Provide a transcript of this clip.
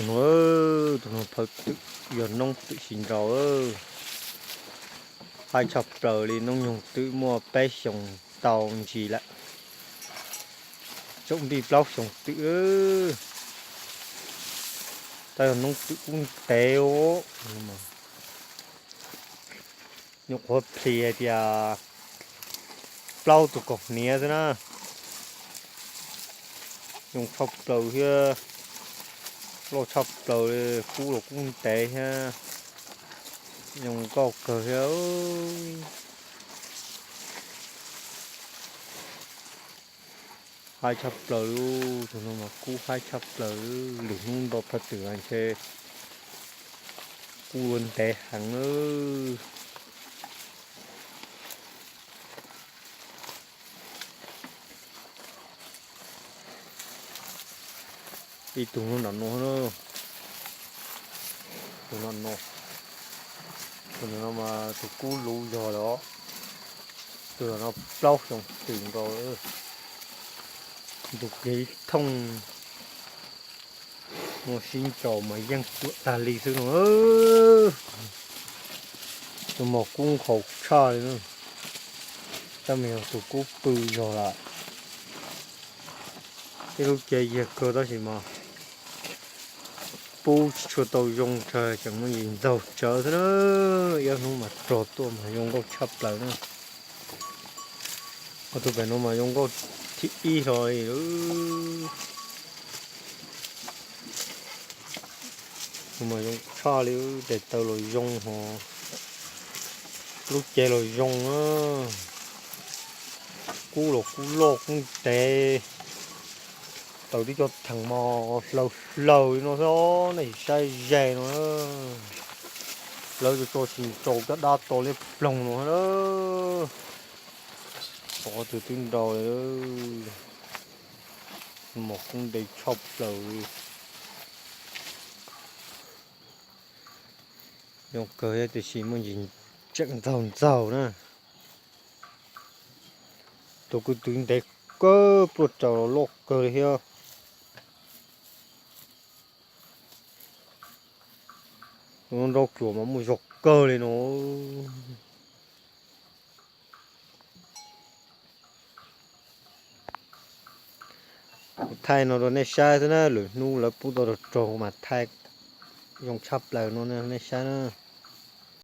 Tus no, tus no phawj twm, yog noob twm si nraus. Haib tshaj plaws li, noob nyoog twm muaj peb xyoos tau ntsis lawm. Tsoom npij plaub xyoos twm. Tab yog noob twm kub ntev os. Nyuam qhuav plhis hais tias plaub tus kaus hniav xwb na. Zoo tshaj plaws thiab, loj tshaj plaws li, kub los kub ntev thiab, zoo nkauj kawg thiab. Haib tshaj plaws li, tus no mas kub haib tshaj plaws, lwm hnub nto phawj twm mas ntshe kub ua ntev heev. Ib tug nram no, tus no, tus no mas tus kub luv zog lawm os. Tus no plaub xyoo twm nkaus, ntug kiag ib thooj. Muaj sib ntsaus mas yeej cuam tag li xwb no. Tus mos kub nkhaus tshaj li, tab mas yog tus kub pw zog lawm. Tej lub cev yiag kawg tab sis mas pub tsis tshua tau zoo ntshe tseem muaj ntsis ntxaug tsawv xwb na. Ib hnub mas rog tuaj mas zoo nkauj tshaj plaws na. Ob tug pem no mas zoo nkauj thib ib hlo li. Mas zoo tshaj li, tes taw los zoo hos, lub cev los zoo na. Kub los kub loj kub ntev, taws tib co theem mas hlaws hlaws li no xwb, nej saib ze no. Lawv tso tso tsis nraus caj dab to liab ploog no. Ob tug twb nrau li. Mos kub ntev tshaj plaws li. Zoo kawg tiam sis muaj ntsis tseem ntxaug ntxaug na. Tus kwv twb ntev kawg, pluaj raus los loj kawg li thiab. Tus no nrau tsuas mas muaj zog kawg li no. Kuv thaij no rau nej saib xwb na, lwm hnub lawv pub tau rog rog mas thaij zoo tshaj plaws no nej saib na.